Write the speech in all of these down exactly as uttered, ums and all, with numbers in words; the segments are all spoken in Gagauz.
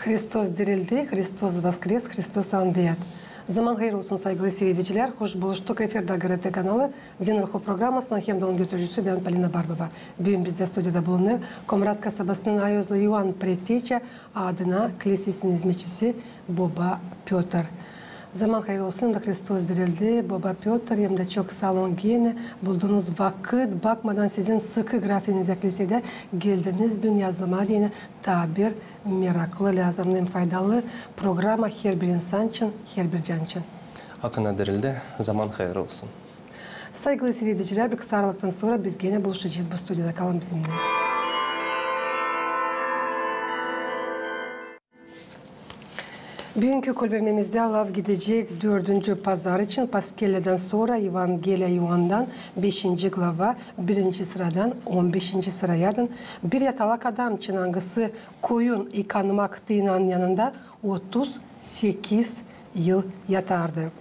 Hristos dirildi, Hristos voskres, Hristos anviyat. Zaman hayır olsun, saygılı siiredicilär, hoş buluştuk. Efirdä GRT kanalı, Dinorho programasının hem dä onun götürücüsü bän, Polina Barbova. Büün bizdä studiyada bulunêr Komrat kasabasının Ayozlu İvan Preteçä adına klisesinin izmetçisi boba Pötr. Zaman hayır olsun, hem dä Hristos dirildi, boba Pötr, hem dä çok saa olun genä buldunuz vakıt, bakmadan sizin sıkı grafiinizä klisedä, geldiniz büün yazılmaa deyni taa bir meraklı, lääzımnı hem faydalı programa herbir insan için, herbir can için. Hakına dirildi, zaman hayır olsun. Saygılı siiredicilär, bir kısa aralıktan sora biz genä buluşacez bu studiyada. Kalın bizimnän. Büünkü kolvermemizdä laf gidecek dördüncü pazar için, Paskelledän sora, Evangeliya İoandan, beşinci glava, birinci sıradan on beşinci sırayadın. Bir yatalak adam için, angısı koyun yıkanmak tıynan yanında otuz sekiz yıl yatardı.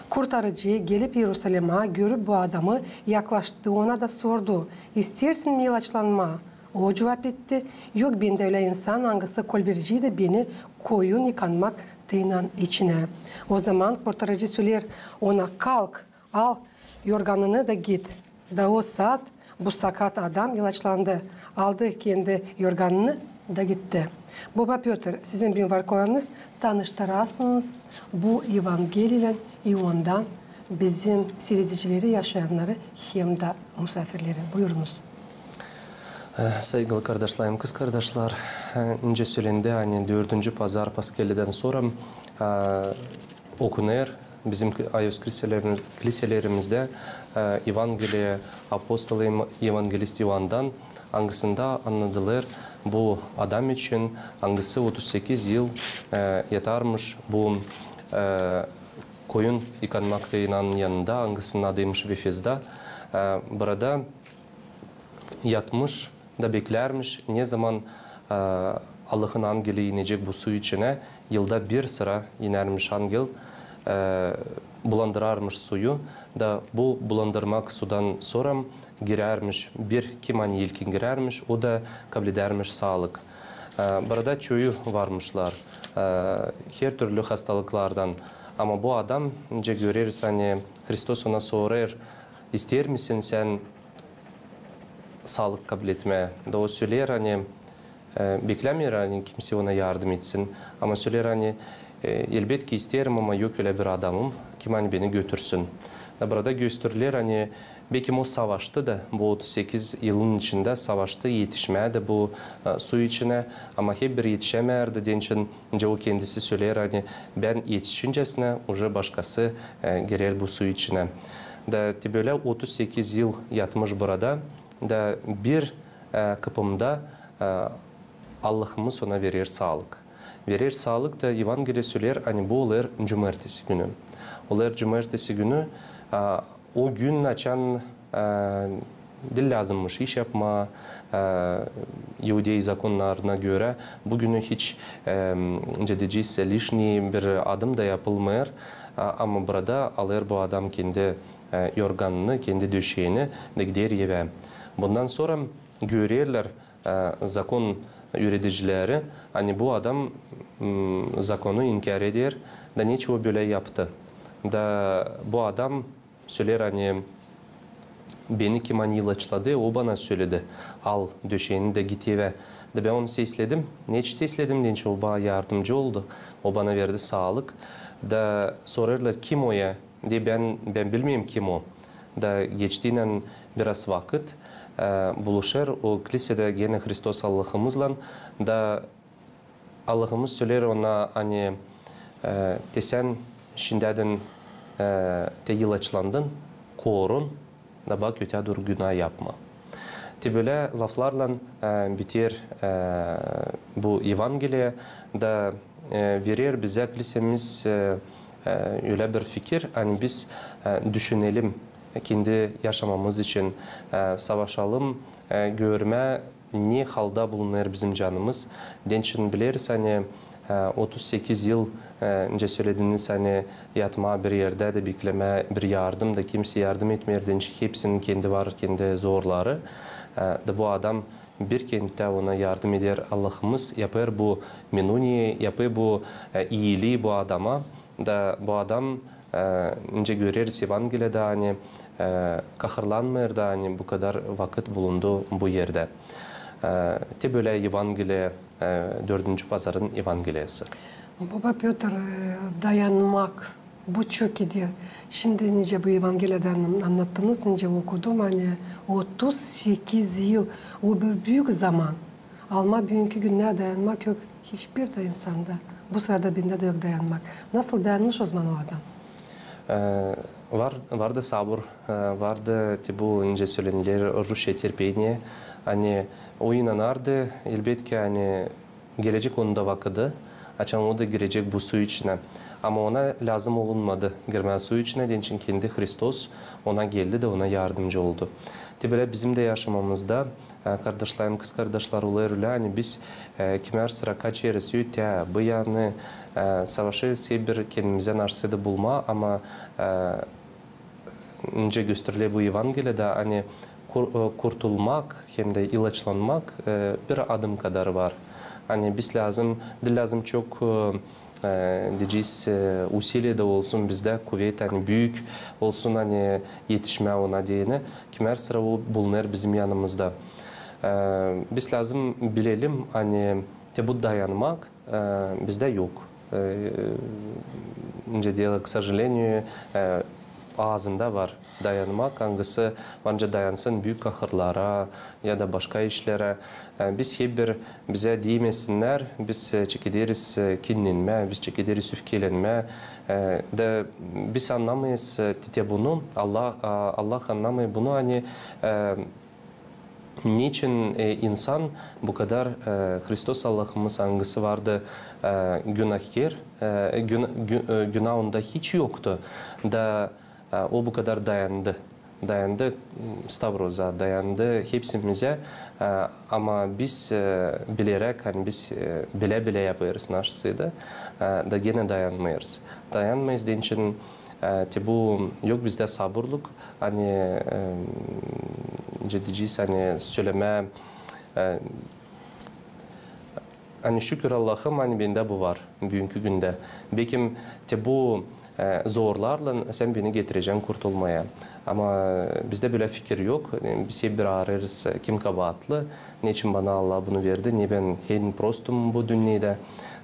Kurtarıcı, gelip İerusalimä, görüp bu adamı, yaklaştı ona da sordu: "İsteersin mi ilaçlanmaa?" O cuvap etti: "Yok bendä ölä insan, angısı kolvereceydi beni koyun yıkanmak tıynan içinä." O zaman Kurtarıcı söleer ona: "Kalk, al yorganını da git." Da o saat bu sakat adam ilaçlandı, aldı kendi yorganını da gitti. Boba Pötr, sizin büün var kolayınız tanıştırasınız bu Evangeliylän İoandan bizim siiredicileri, yaşayannarı hem dä musaafirleri. Buyurunuz. E, saygılı kardaşlarım, kızkardaşlar, e, nicä sölendi, ani dördüncü pazar Paskelledän sora, e, okunêr bizim ayoz kliselerim-, kliselerimizdä, e, Evangeliya apostolu, evangelist İoandan, angısında annadılêr bu adam için, angısı otuz sekiz yıl, e, yatarmış bu, e, koyun yıkanmak tıynan yanında, angısının adıymış Vefezda. E, burada yatmış da beklärmiş, ne zaman, e, Allahın angeli inecek bu su içinä. Yılda bir sıra inärmiş angel, e, bulandırarmış suyu, da bu bulandırmak sudan sora girärmiş bir, kim ani ilkin girärmiş, o da kabledärmiş saalık. E, burada çoyu varmışlar, e, her türlü hastalıklardan. Ama bu adam, nicä göreriz, ani Hristos ona sorêr: "İsteer misin sän saalık kabletmää?" Da o söleer, ani, e, beklämeer, ani kimsey ona yardım etsin. Ama söleer, ani, e, "Elbetki isteerim, ama yok ölä bir adamım, kim ani beni götürsün." Da burada gösteriler, ani bekim o savaştı da, bu otuz sekiz yılın içindä savaştı, etişmää dä bu, e, su içinä, ama hep bir etişämärdi, deyni için, nicä o kendisi söleer, ani bän etişincäsinä uje başkası, e, girer bu su içinä. Da te bölä otuz sekiz yıl yatmış burada, da bir, e, kıpımda, e, Allahımız ona verer saalık. Verer saalık da Evangeliya söleer, ani bu olêr cumartesi günü. Olêr cumartesi günü, e, o gün, açan, e, diil lääzımmış iş yapmaa, e, iudey zakonnarına görä, bu günü hiç, e, nicä deyecez, lişniy bir adım da yapılmêêr, a, ama burada alêr bu adam kendi, e, yorganını, kendi döşeeni da gider evä. Bundan sora görerlär, e, zakon üüredicileri, ani bu adam, m, zakonu inkär eder, da neçin o bölä yaptı. Da bu adam söleer, ani beni kim ani ilaçladı, o bana söledi: "Al döşeeni da git evä." Da bän onu sesledim. Neçin sesledim deyni için, o bana yardımcı oldu. O bana verdi saalık. Da sorêrlar: "Kim o ya?" Deer, bän, bän bilmeerim, kim o. Da geçtiynän biraz vakıt, e, buluşêr o klisedä genä Hristos Allahımızlan, da Allahımız söleer ona, ani, e, te sän şindädän, e, te ilaçlandın, korun, da bak, ötää dooru günaa yapma. Te bölä laflarlan, e, biter, e, bu Evangeliya, da, e, verer bizä klisemiz, e, e, ölä bir fikir, ani biz, e, düşünelim kendi yaşamamız için, e, savaşalım, e, görmää, ne halda bulunêr bizim canımız. Deyni için bileriz, ani, e, otuz sekiz yıl, e, nicä sölediniz, ani yatmaa bir erdä da beklemää bir yardım da, kimsey yardım etmeer, deyni için hepsinin kendi var, kendi zorları. E, da bu adam Bir kenttä ona yardım eder Allahımız, yapêr bu menuniyi, yapêr bu, e, iilii bu adama. Da bu adam, e, nicä göreriz Evangeliyada, ani, e, kahırlanmêêr da, ani bu kadar vakıt bulundu bu erdä. E, te bölä Evangeliya, e, dördüncü pazarın Evangeliyası. Baba Pötr, e, dayanmak, bu çok eder. Şindi nicä bu Evangeliyadan annattınız, nicä okudum, ani otuz sekiz yıl, o bir büük zaman. Ama büünkü günnär dayanmak yok hiçbir dä insanda. Bu sırada bendä dä yok dayanmak. Nasıl dayanmış ozaman o adam? E, var, vardı sabur, e, vardı te bu, nicä söleniler rusça терпение. Ani o inanardı, elbetki, ani gelecek onun da vakıdı, açan o da girecek bu su içinä. Ama ona lääzım olunmadı girmää su içinä, deyni için kendi Hristos ona geldi da ona yardımcı oldu. Te bölä bizim dä yaşamamızda, e, kardaşlarım, kızkardaşlar, olêr ölä, ani biz, e, kimär sıra kaçêrız öteyä, bu yanı, e, savaşêrız hep bir kendimizä naşsıydı bulmaa, ama, e, nicä gösterilä bu Evangeliyada, ani kur-, e, kurtulmak hem dä ilaçlanmak, e, bir adım kadar var. Ani biz lääzım, diil lääzım çok, e, e, deyecez, e, усилие da olsun bizdä, kuvet, ani büük olsun, ani etişmää ona deyni. Kimär sıra o bulunêr bizim yanımızda. E, biz lääzım bilelim, ani te bu dayanmak, e, bizdä yok. E, nicä deerlär, к сожалению, e, aazında var dayanmak, angısı var nicä dayansın büük kahırlara ya da başka işlerä. E, biz hep bir bizä diimesinnär, biz, e, çekederiz, e, kinlenmää, biz çekederiz üfkelenmää. E, da biz annamêêrız, e, te bunu, Allah, a, Allah annamêêr bunu, ani, e, neçin, e, insan bu kadar, e, Hristos Allahımız, angısı vardı, e, günahkär, e, gün-, gü-, e, günaa onda hiç yoktu, da, e, o bu kadar dayandı. Dayandı, m, Stavroza, dayandı hepsimizä, e, ama biz, e, bileräk, ani biz, e, bilä-bilä yapêrız naşsıydı, e, da genä dayanmêêrız. Dayanmêêrız, deyni için, e, te bu yok bizdä saburluk, ani, e, nicä deyecez, ani sölemää, e, ani şükür Allahım, ani bendä bu var büünkü gündä. Bekim te bu, e, zorlarlan sän beni getirecän kurtulmaya. Ama bizdä bölä fikir yok. Biz hep bir aarêêrız, e, kim kabaatlı, neçin bana Allah bunu verdi, ne bän en prostum bu dünnedä.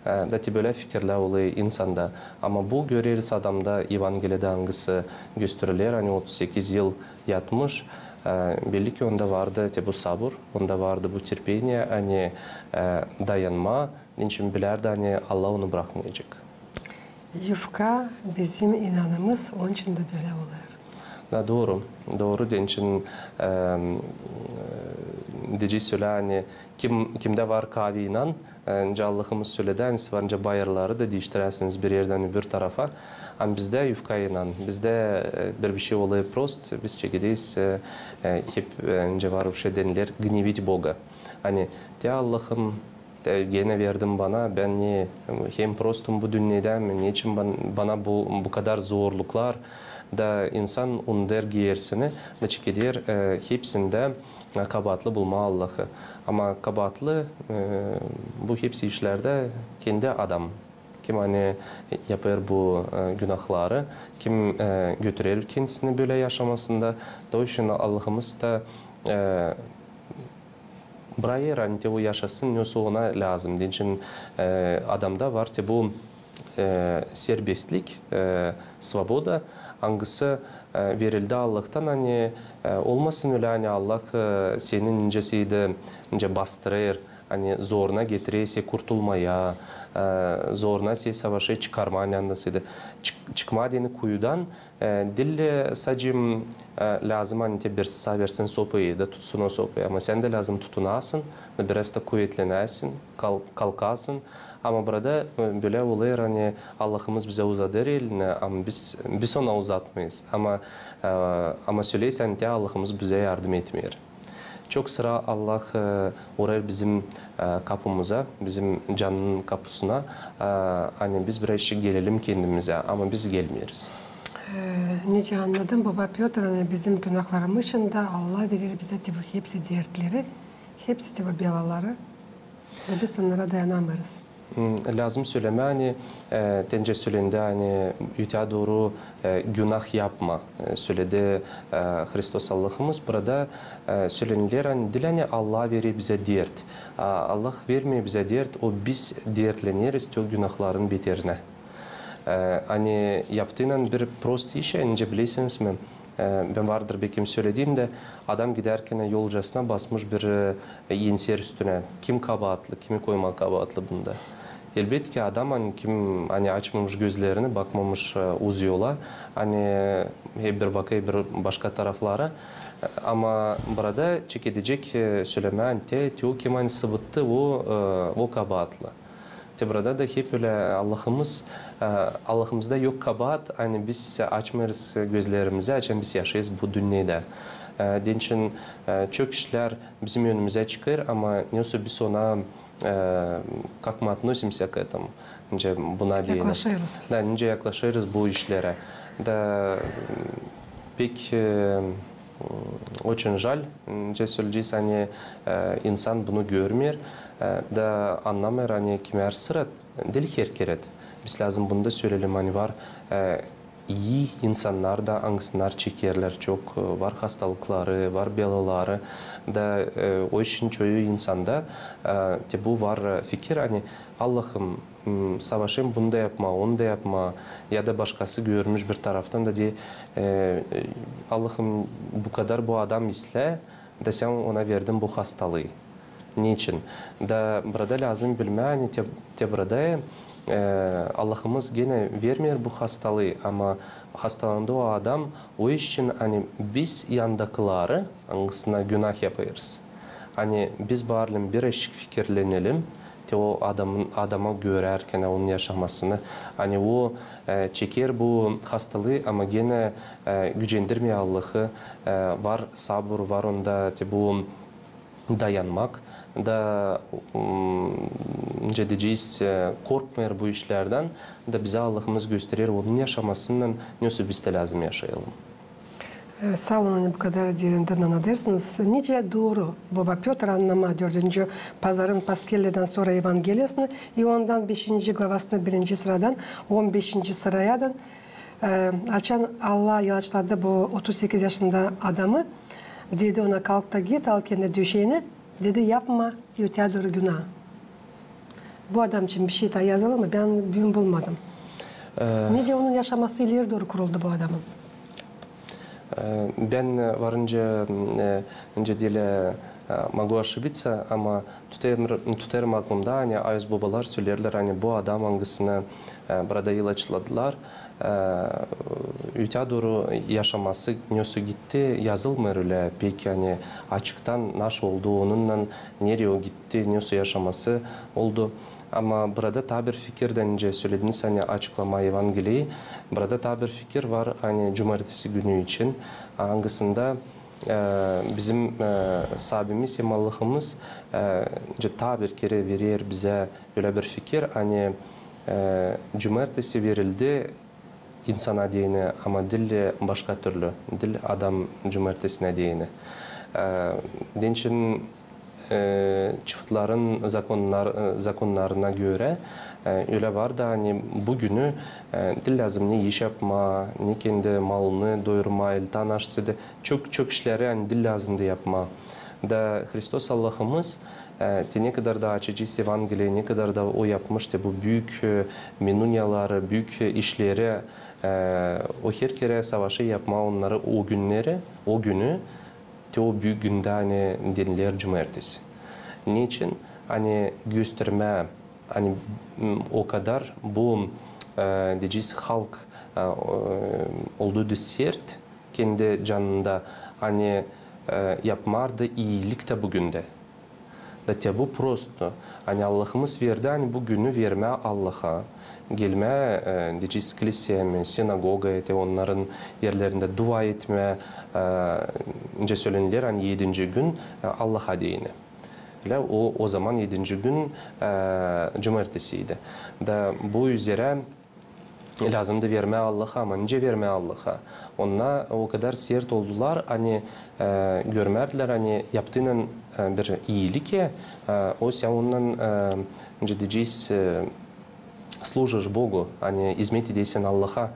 E, da te bölä fikirlär olêr insanda. Ama bu göreriz adamda, Evangeliyada, angısı gösteriler, ani otuz sekiz yıl yatmış, e, belli ki onda vardı te bu sabur, onda vardı bu терпение, ani, e, dayanma, deyni için bilärdi, ani Allah onu brakmayacek. Yufka bizim inanımız, onun için dä bölä olêr. Da, dooru, dooru, deyni için, e, e, deyecez ölä, ani kim, kimdä var kaavi inan, e, nicä Allahımız söledi, ani siz var nicä bayırları da diiştiräsiniz bir erdän öbür tarafa. Ama bizdä yufka inan, bizdä, e, bir, bir şey olêr prost, biz çekederiz, e, e, hep, e, nicä var rusça deniler, гневить Бога. Ani te Allahım, te genä verdin bana, bän ne, hem prostum bu dünnedä mi, neçin ban-, bana bu, bu kadar zorluklar, da insan unudêr geersini, da çekeder, e, hepsindä, e, kabaatlı bulmaa Allahı. Ama kabaatlı, e, bu hepsi işlerdä kendi adam. Kim ani yapêr bu, e, günahları, kim, e, götürer kendisini bölä yaşamasında, da o için Allahımız da, e, brayêr, ani te o yaşasın, ne olsa ona lääzım. Deyni için, e, adamda var te bu, e, serbestlik, e, svoboda, angısı, e, verildi Allahtan, ani, e, olmasın ölä, ani Allah, e, seni nicä seydi, nicä bastırêr, ani zoruna getirer seni kurtulmaya, e, zoruna seni savaşa çıkarmaa, ani nasıl da çık-, çıkmaa deyni kuyudan, e, diil, e, sade, e, lääzım, ani te birisi saa versin sopayı da tutsun o sopayı, ama sän dä lääzım tutunasın, da biraz da kuvetlenäsin, kal-, kalkasın. Ama burada, e, bölä olêr, ani Allahımız bizä uzadêr elini, ama biz, biz ona uzatmêêrız. Ama, e, ama söleersin, ani te Allahımız bizä yardım etmeer. Çok sıra Allah, e, urêr bizim, e, kapımıza, bizim canın kapısına, e, ani biz biraz şey gelelim kendimizä, ama biz gelmeeriz. E, nicä annadım, baba Pötr, ani bizim günahlarımız için dä Allah verer bizä te bu hepsi dertleri, Hepsi te bu belaları. Da biz onnara dayanamêêrız. Hmm, lääzım sölemää, ani, e, te nicä sölendi, ani ötää dooru, e, günah yapma, e, söledi, e, Hristos Allahımız. Burada, e, söleniler, ani diil, ani Allah verer bizä dert. A, Allah vermeer bizä dert, o biz dertleneriz te o günahların beterinä. E, ani yaptıynan bir prost iş, nicä bilersiniz mi? E, bän vardır bekim sölediim dä, adam gidärkän yolcasına basmış bir, e, enser üstünä. Kim kabaatlı, kimi koymaa kabaatlı bunda? Elbetki, adam, ani kim, ani açmamış gözlerini, bakmamış, e, uz yola, ani hep bir bakêr bir başka taraflara. E, ama burada çekedecek, e, sölemää, ani te, te o kim, ani sıbıttı, o, e, o kabaatlı. Te burada da hep ölä Allahımız, e, Allahımızda yok kabaat, ani biz açmêêrız gözlerimizi, açan biz yaşêêrız bu dünnedä. E, dä için, e, çok işlär bizim önümüzä çıkêr, ama nesoy biz ona, e, как мы относимся к этому, nicä buna deyni. Yaklaşêrız biz. Da, nicä yaklaşêrız bu işlerä. Da, m, pek, e, очень жаль, nicä söleyecez, ani, e, insan bunu görmeer, e, da annamêêr, ani kimär sıra, diil herkerä. Biz lääzım bunu da söleyelim, ani var, e, ii insannar da, angısınnar çekerlär çok, e, var hastalıkları, var belaları. Da, e, o işin çoyu insanda, e, te bu var, e, fikir, ani Allahım, m, savaşêrım bunu da yapmaa, onu da yapmaa, ya da başkası görmüş bir taraftan da deer, e, e, Allahım, bu kadar bu adam islää, da sän ona verdin bu hastalıı. Neçin? Da burada lääzım bilmää, ani te, te burada, e, Allahımız genä vermeer bu hastalıı, ama hastalandı o adam o iş için, ani biz yandakıları, angısına günah yapêrız. Ani biz barlım birazcık fikirlenelim, te o adamın, adamı görärkän, onun yaşamasını. Ani o, e, çeker bu hastalıı, ama genä, e, gücendirmeer Allahı, e, var sabur, var onda te bu dayanmak, da, m, nicä deyecez, e, korkmêêr bu işlerdän, da bizä Allahımız gösterer onun yaşamasınnan, nesoy biz dä lääzım yaşayalım. E, saa olun, ani bu kadar derindän annadêrsınız. Nicä dooru baba Pötr annamaa dördüncü pazarın Paskelledän sora Evangeliyasını, i ondan beşinci glavasını, birinci sıradan on beşinci sırayadan, e, açan Allah ilaçladı bu otuz sekiz yaşında adamı, dedi ona: «Kalk da git, al kendi döşeeni», dedi, yapma ötää dooru günah. Bu adam için bişey taa yazılı mı? Bän büün bulmadım. E, Nicä onun yaşaması ileri dooru kuruldu bu adamın? E, bän, e, varınca, e, nicä deyni, e, могу ошибиться, ama tutêrım, tutêrım aklımda, ani ayız bobalar söleerlär, ani bu adam, angısını, e, burada ilaçladılar, e, ötää dooru yaşaması nesoy gitti, yazılmêêr ölä pek, ani açıktan nasıl oldu onunnan, nereyi o gitti, nesoy yaşaması oldu. Ama burada taa bir fikir dä, nicä sölediniz, ani açıklamaa Evangeliyayı. Burada taa bir fikir var, ani cumartesi günü için, angısında, e, bizim, e, Saabimiz hem Allahımız, e, nicä taa bir kerä verer bizä ölä bir fikir, ani, e, cumartesi verildi insana deyni, ama diil başka türlü, diil adam cumartesinä deyni. E, dä için, e, çıfıtların zakonnar-, e, zakonnarına görä, e, ölä var da, ani bu günü, e, diil lääzım ni iş yapmaa, ni kendi malını doyurmaa, ili taa naşsıdı. Çok, çok işleri, ani diil lääzımdı yapmaa. Da Hristos Allahımız, e, te ne kadar da açacez Evangeliyayı, ne kadar da o yapmış te bu büük, e, minunyaları, büük, e, işleri, e, o her kerä savaşêr yapmaa onnarı o günneri, o günü, te o büük gündä, ani deniler cumartesi. Neçin? Ani göstermää, ani, m, o kadar bu, e, deyecez, halk, e, o, e, oldu da sert kendi canında, ani, e, yapmardı iilik tä bu gündä. Da te bu prosto. Ani Allahımız verdi, ani bu günü vermää Allaha, gelmää, e, deyecez, kliseyä mi, sinagogaya, te onnarın erlerindä dua etmää, e, nicä söleniler, ani edinci gün, e, Allaha deyni. Ölä o, o zaman edinci gün, e, cumartesiydi. Da bu üzerä lääzımdı vermää Allaha, ama nicä vermää Allaha? Onnar o kadar sert oldular, ani, e, görmärdilär, ani yaptıynan, e, bir iilik, e, o sän onnan, e, nicä deyecez, e, служишь Богу, ani izmet edersin Allaha.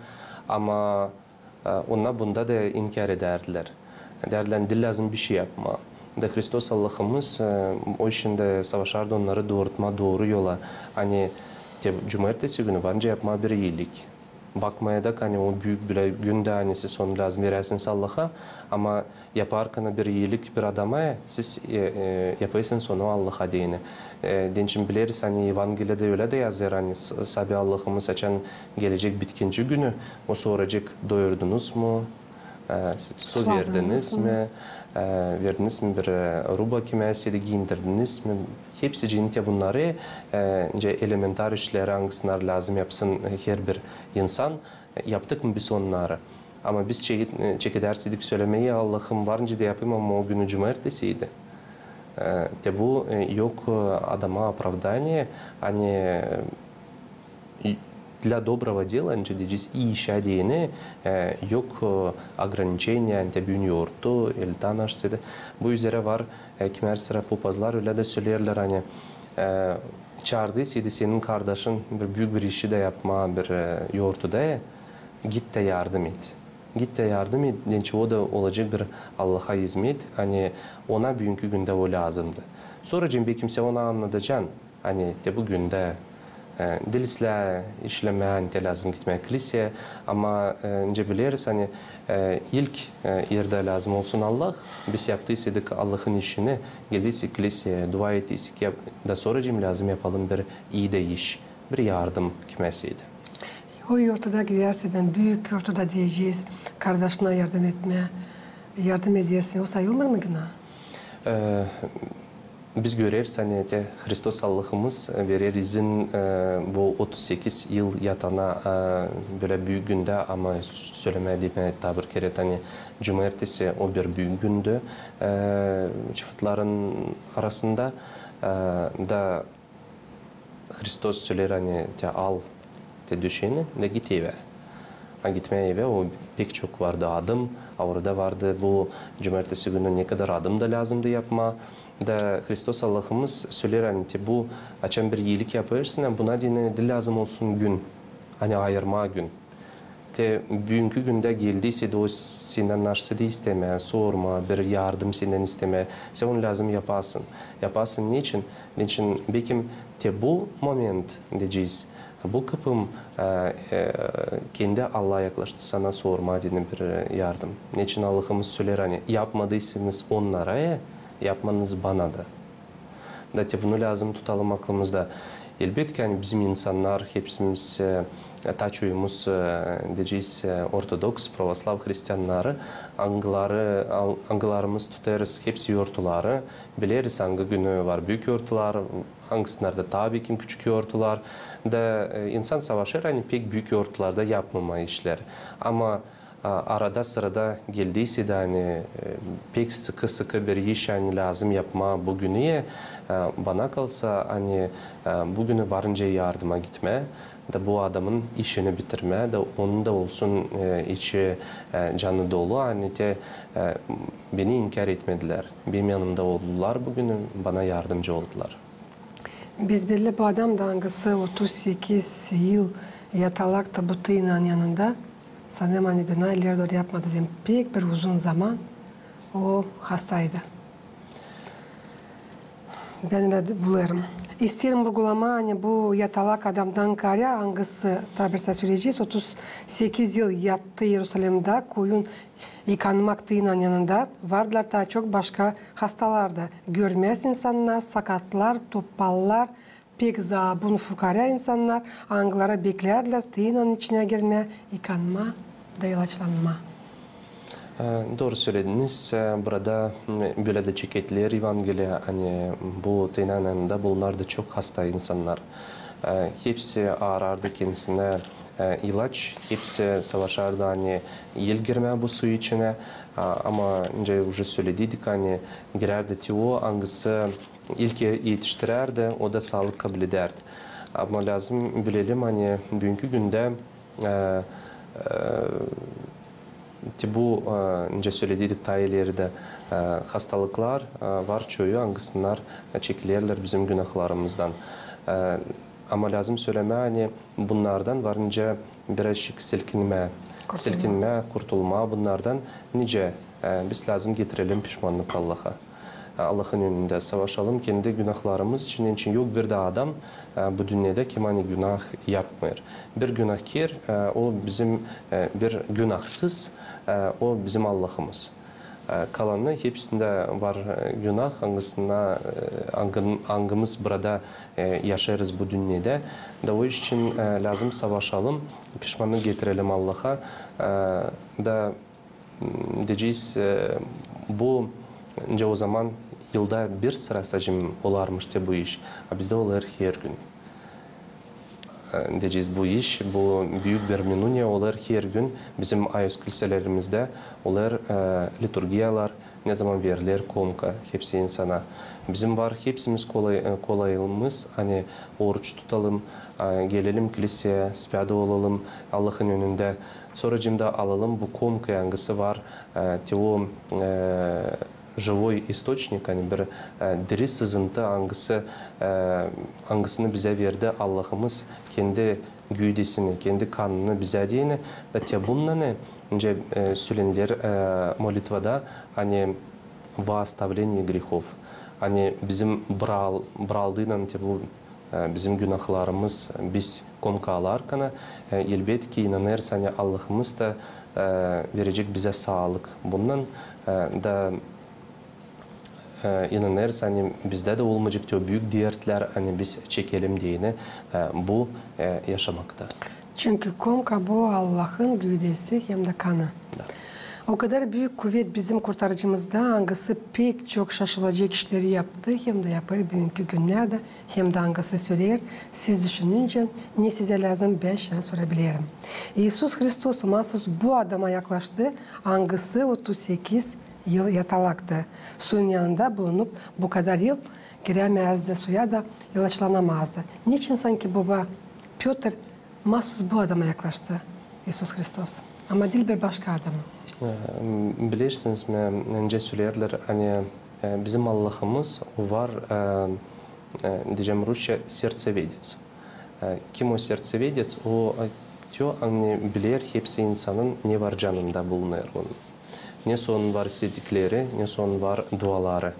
Ama, e, onnar bunda da inkär edärdilär. Derdilär, ani diil lääzım bişey yapmaa. Da Hristos Allahımız, e, o işindä savaşardı onnarı doorutmaa dooru yola. Ani te cumaertesi günü var nicä yapmaa bir iilik. Bakmayacak, ani o büük bölä gündä, ani siz onu lääzım veräsiniz Allaha, ama yaparkana bir iilik bir adama, siz, e, e, yapêrsınız onu Allaha deyni. E, deyni bileriz, ani Evangeliyada ölä dä yazêr, ani s-, sabi Allahımız açan gelecek bitkinci günü, o soracek: «Doyurdunuz mu? E, su verdiniz mi? E, verdiniz mi bir, e, ruba kimseyä, giindirdiniz mi?» Hepsicini te bunnarı, e, nicä elementar işleri, angısını lääzım yapsın, e, herbir insan, e, yaptık mı biz onnarı? Ama biz çeke-, e, çekedärseydik sölemää: «Allahım, var nicä dä yapayım, ama o günü cumaertesiydi». E, te bu, e, yok, e, adama оправдание, ani, e, и для доброго дела, nicä deyecez, ii işä deyni, e, yok, e, ограничения, ani te büün yortu, eltan aşsaydı. Bu üzerä var, e, kimär sıra popazlar ölä dä söleerlär, ani, e, çaardıysaydı senin kardaşın bir büük bir işi dä yapmaa bir, e, yortuda, e, git dä yardım et. Git dä yardım et, deyni o da olacek bir Allaha izmet, ani ona büünkü gündä o lääzımdı. Sora cembekimsä ona annadacan, ani te bu gündä, e, diil islää işlemää, ani te lääzım gitmää kliseyä, ama, e, nicä bileriz, ani, e, ilk, e, erdä lääzım olsun Allah, biz yaptıysaydık Allahın işini, geldiysäk kliseyä, dua ettiysäk, yap-, da sora cem lääzım yapalım bir ii dä iş, bir yardım kimseyä. O yortuda gidärsin, büük yortuda deyecez, kardaşına yardım etmää, yardım edersin, o sayılmêêr mı günah? E, biz göreriz, ani te Hristos Allahımız verer izin, e, bu otuz sekiz yıl yatana, e, bölä büük gündä, ama sölemää, demää taa bir kerä, ani cumaertesi o bir büük gündü, e, çıfıtların arasında, e, da Hristos söleer, ani te al te döşeeni da git evä. A gitmää evä, o pek çok vardı adım, a orada vardı bu cumaertesi günü ne kadar adım da lääzımdı yapmaa. Da Hristos Allahımız söleer, ani te bu, açan bir iilik yapêrsın, buna deyni diil lääzım olsun gün, ani ayırmaa gün. Te büünkü gündä geldiyseydi o sendän aşsaydı istemää, sormaa, bir yardım sendän istemää, sän onu lääzım yapasın. Yapasın neçin? Neçin bekim te bu moment, deyecez, bu kıpım, e, e, kendi Allaha yaklaştı sana sormaa deyni bir, e, yardım. Neçin Allahımız söleer, ani yapmadıysanız onnara, e, yapmanız bana da. Da te bunu lääzım tutalım aklımızda. Elbetki, ani bizim insannar, hepsimiz, e, taa çoyumuz, e, deyecez, e, ortodoks, pravoslav hristiannarı, angıları, al-, angılarımız tutêrız hepsi yortuları, bileriz, angı günü var büük yortular, angısınarda taa bekim küçük yortular. Da, e, insan savaşêr, ani pek büük yortularda yapmamaa işleri. Ama A, arada-sırada geldiyseydi, ani, e, pek sıkı-sıkı bir iş, ani lääzım yapmaa bu günü, e, bana kalsa, ani, e, bu günü var nicä yardıma gitmää, da bu adamın işini bitirmää, da onun da olsun, e, içi, e, canı dolu, ani te, e, beni inkär etmedilär. Benim yanımda oldular bu günü, bana yardımcı oldular. Biz belli bu adam da, angısı otuz sekiz yıl yatalakta bu tıynan yanında, sanêrım, ani günah ileri dooru yapmadı, deyni pek bir uzun zaman o hastaydı. Bän ölä bulêrım. İsteerim vurgulamaa, ani bu yatalak adamdan kaarä, angısı, taa bir söleyecez, otuz sekiz yıl yattı İerusalimdä, koyun yıkanmak tıynan yanında, vardılar taa çok başka hastalar da. Görmäz insannar, sakatlar, topallar, pek zaabun fukaarä insannar, angıları beklärdilär tıynan içinä girmää, yıkanmaa da ilaçlanmaa. E, dooru sölediniz. E, burada, m, bölä dä çekettär Evangeliya, ani bu tıynan yanında bulunardı çok hasta insannar. E, hepsi aarardı kendisinä, e, ilaç, hepsi savaşardı, ani el girmää bu su içinä. A, ama nicä uje sölediydik, ani girärdi te o, angısı ilk e-, etiştirärdi, o da saalık kabledärdi. Ama lääzım bilelim, ani büünkü gündä E, e, te bu, e, nicä söledik taa ileri dä, e, hastalıklar, e, var çoyu, angısınnar, e, çekilerlär bizim günahlarımızdan. E, ama lääzım sölemää, ani bunnardan var nicä birazçık silkinmää, kurtulmaa. Silkinmää, kurtulmaa bunnardan. Nicä, e, biz lääzım getirelim pişmannık Allaha. E, Allahın önündä savaşalım kendi günahlarımız için. Neçin yok bir dä adam, e, bu dünnedä, kim ani günah yapmêêr. Bir günahkär, e, o bizim, e, bir günahsız, e, o bizim Allahımız. E, kalanı hepsindä var, e, günah, angısına, e, angın-, angımız burada, e, yaşêêrız bu dünnedä. Da o iş için, e, lääzım savaşalım, pişmannık getirelim Allaha. E, da, m, deyecez, e, bu, nicä o zaman yılda bir sıra sacim olarmış te bu iş, a bizdä olêr her gün. E, deyecez, bu iş, bu büük bir minuniya olêr her gün bizim ayüz kilselerimizdä, olêr, e, liturgiyalar, ne zaman veriler komka hepsi insana. Bizim var hepsimiz kolay-, e, kolayımız, ani oruç tutalım, e, gelelim kilseyä, späda olalım Allahın önündä. Sora cimda alalım bu komka, angısı var, e, te o, e, живой источник, ani bir, e, diri sızıntı, angısı, e, angısını bizä verdi Allahımız kendi güüdesini, kendi kanını bizä deyni. Da te bundan, e, nicä, e, söleniler, e, molitvada, ani во оставление грехов, ani bizim bral-, braldıynan te bu e, bizim günahlarımız, biz komka alarkan, e, elbetki, inanêrız, ani Allahımız da, e, verecek bizä saalık. Bundan, e, da, e, inanêrız, ani bizdä dä olmayacek te o büük dertlär, ani biz çekelim deyni, e, bu, e, yaşamakta. Çünkü komka bu Allahın güüdesi hem dä kanı. Da. O kadar büük kuvet bizim Kurtarıcımızda, angısı pek çok şaşılacek işleri yaptı hem dä yapêr büünkü günnerdä, hem dä angısı söleer, siz düşününcä, ne sizä lääzım, bän sizä sorabilerim. İisus Hristos maasuz bu adama yaklaştı, angısı otuz sekiz yıl yatalaktı. Suyun yanında bulunup bu kadar yıl girämäzdi suya da ilaçlanamazdı. Neçin sanki boba Pötr maasuz bu adama yaklaştı İisus Hristos, ama diil bir başka adama. E, bilersiniz mi, nicä söleerlär, ani, e, bizim Allahımız var, e, e, deyecäm rusça, сердцеведец. E, kim o сердцеведец? O, e, te o, ani biler hepsi insanın ne var canında bulunêr onun. Ne sä onun var istedikleri, ne sä onun var duaları.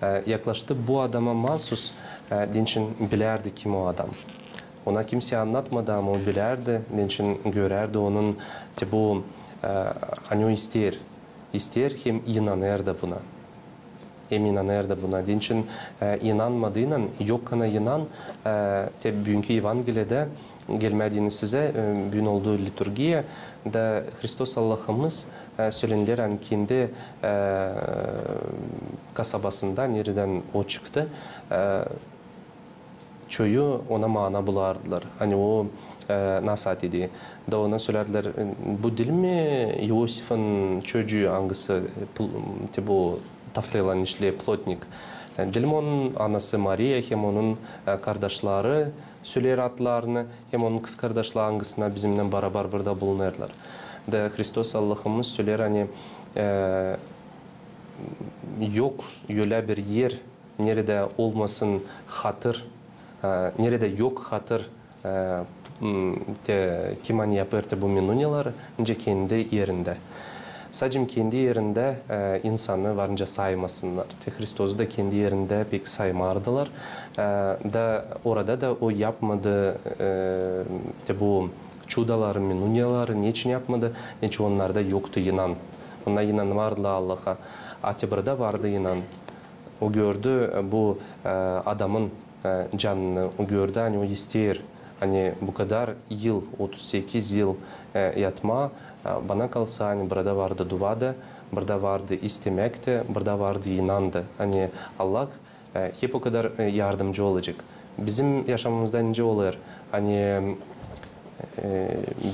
E, yaklaştı bu adama maasuz, e, deyni bilärdi, kim o adam. Ona kimsey annatmadı, ama o bilärdi, deyni görärdi onun, te bu, e, ani o isteer. İsteer hem inanêr da buna. Hem inanêr da buna. Deyni, e, inanmadıynan, yok kana inan, e, te büünkü Evangeliyada gelmää deyni sizä, e, büün oldu liturgiya, da Hristos Allahımız, e, söleniler, ani kendi, e, kasabasında, neredän o çıktı, e, çoyu ona maana bulardılar. Ani o, e, nasaat edi. Da ona sölärlär, e, bu diil mi İosifin çocuu, angısı, e, pl-, te bu taftaylan işleer, plotnik? E, diil mi onun anası Mariya, hem onun, e, kardaşları, söleer adlarını, hem onun kızkardaşları, angısına bizimnän barabar burada bulunêrlar. Da Hristos Allahımız söleer, ani, e, yok ölä bir er, neredä olmasın hatır, e, neredä yok hatır, e, m, te, kim ani yapêr te bu minuniyaları, nicä kendi erindä. Sacim kendi erindä, e, insanı var nicä saymasınnar. Te Hristozu da kendi erindä pek saymardılar. E, da orada da o yapmadı, e, te bu çudaları, minuniyaları, neçin yapmadı, neçin onnarda yoktu inan. Onnar inanmardılar Allaha. A te burada vardı inan. O gördü, e, bu, e, adamın, e, canını, o gördü, ani o isteer, ani bu kadar yıl, otuz sekiz yıl, e, yatmaa, e, bana kalsa, ani burada vardı dua da, burada vardı istemäk tä, burada vardı inan da. Ani Allah, e, hep o kadar, e, yardımcı olacek. Bizim yaşamamızda nicä olêr, ani, e,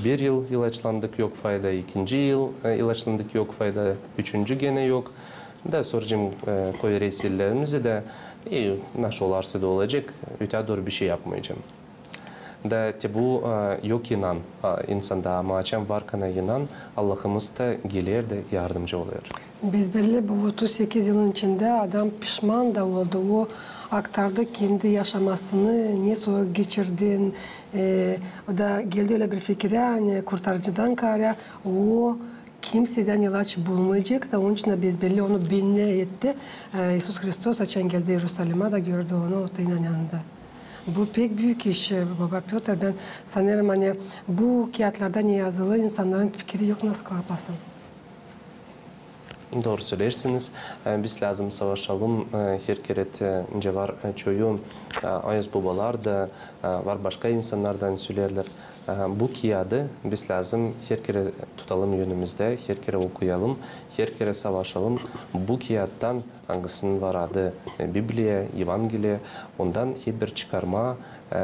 bir yıl ilaçlandık, yok fayda, ikinci yıl, e, ilaçlandık, yok fayda, üçüncü genä yok. Da soracam, e, koyerez ellerimizi dä, e, nasıl olarsa da olacek, ötää dooru bişey yapmayacam. Da te bu, e, yok inan, e, insanda, ama açan var kana inan, Allahımız da geler da yardımcı olêr. Besbelli, bu otuz sekiz yılın içindä adam pişman da oldu. O aktardı kendi yaşamasını, nesoy geçirdi. E, o da geldi ölä bir fikirä, ani kurtarıcıdan kaarä o kimseydän ilaç bulmayacek da, onun için da besbelli onu binnä etti. E, İisus Hristos açan geldi İerusalimä da gördü onu, o da inandı. Bu pek büük iş, e, baba Pötr. Bän sanêrım, ani bu kiyatlarda ne yazılı, insannarın fikiri yok nasıl kılapasın. Dooru söleersiniz. E, biz lääzım savaşalım, e, her kerä te, nicä var, e, çoyu, e, ayaz bobalar da, e, var başka insannardan söleerlär. E, bu kiyadı biz lääzım her kerä tutalım önümüzdä, her kerä okuyalım, her kerä savaşalım. Bu kiyattan, angısının var adı, e, Bibliya, Evangeliya, ondan hep bir çıkarma, e,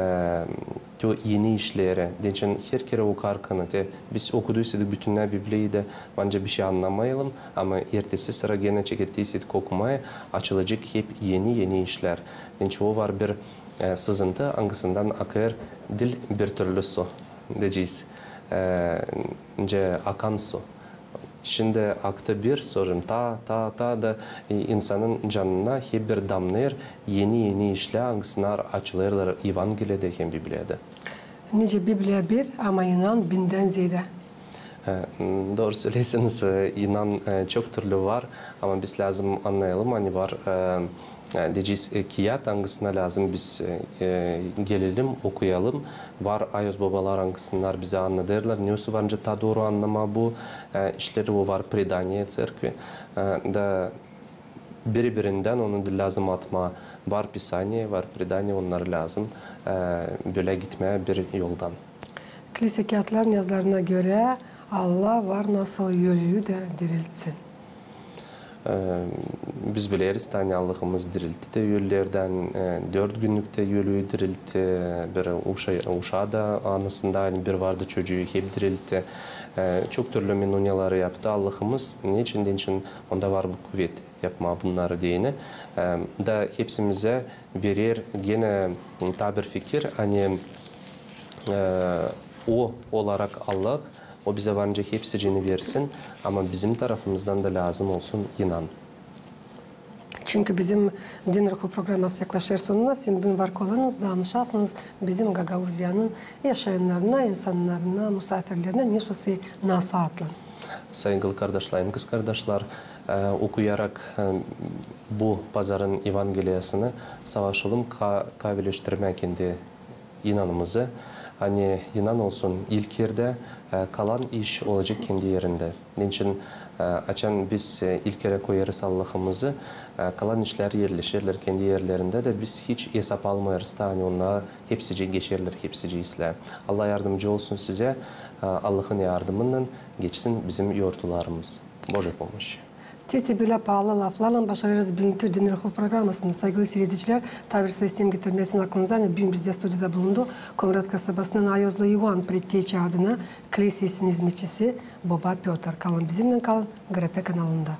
te eni işleri. Deyni için her kerä okarkan, te biz okuduysadık bütünnä Bibliyayı da, bence bişey annamayalım, ama ertesi sıra genä çekettiysädik okumaya, açılacek hep eni, eni işlär. Deyni için o var bir, e, sızıntı, angısından akêr dil bir türlü su, deyecez. E, nicä akan su. Şindi aktı bir, sora ta, ta, ta da, e, insanın canına hep bir damnêêr eni, eni işlär, angısınnar açılêrlar Evangeliyada hem Bibliyada. Nicä Bibliya bir, ama inan bindän zeedä. E, dooru söleersiniz, e, inan, e, çok türlü var, ama biz lääzım annayalım, ani var, e, e, deyecez, e, kiyat, angısına lääzım biz, e, e, gelelim, okuyalım. Var ayaz bobalar, angısınnar bizä annadêrlar, nesoy var nicä taa dooru annama bu, e, işleri, o var predaniye tserkvi, e, da biri-birindän onu lääzım atmaa. Var Pisaniye, var predaniye, onnar lääzım, e, bölä gitmää bir yoldan. Klisä kiyatların yazılarına görä, Allah var nasıl ölüyü dä diriltsin. E, biz bileriz, ani Allahımız diriltti dä ölülerdän, e, dört günnüktä ölüyü diriltti, bir uşa-, uşaa da anasında, ani bir vardı çocuu, hep diriltti. E, çok türlü menuniyaları yaptı Allahımız. Neçin? Deyni için onda var bu kuvet yapmaa bunnarı deyni. E, da hepsimizä verer genä, m, taa bir fikir, ani, e, o olarak Allah, o bizä var nicä hepsicini versin, ama bizim tarafımızdan da lääzım olsun inan. Çünkü bizim Din ruhu programası yaklaşêr sonuna, sizin büün var kolayınız danışasınız bizim Gagauziyanın yaşayannarına, insannarına, musaafirlerinä, nesoy sä nasaatlan. Saygılı kardaşlarım, kızkardaşlar, e, okuyarak, e, bu pazarın Evangeliyasını savaşalım ka-, kavileştirmää kendi inanımızı, ani inan olsun ilk erdä, e, kalan iş olacek kendi erindä. Deyni için, e, açan biz, e, ilk erä koyêrız Allahımızı, e, kalan işlär erleşerlär kendi erlerindä dä, biz hiç esap almêêrız taa, ani onnar hepsicii geçerlär, hepsicii islää. Allah yardımcı olsun sizä, e, Allahın yardımınnan geçsin bizim yortularımız. Божья помощь. Te, te bölä paalı laflarlan başarêrız büünkü Din ruhu programasını. Saygılı siiredicilär, taa bir seslem getirmäsin aklınıza, ani büün bizdä studiyada bulundu Komrat kasabasının Ayozlu İvan, Predteçi adına klisesinin izmetçisi boba Pötr. Kalın bizimnän, kalın GRT kanalında.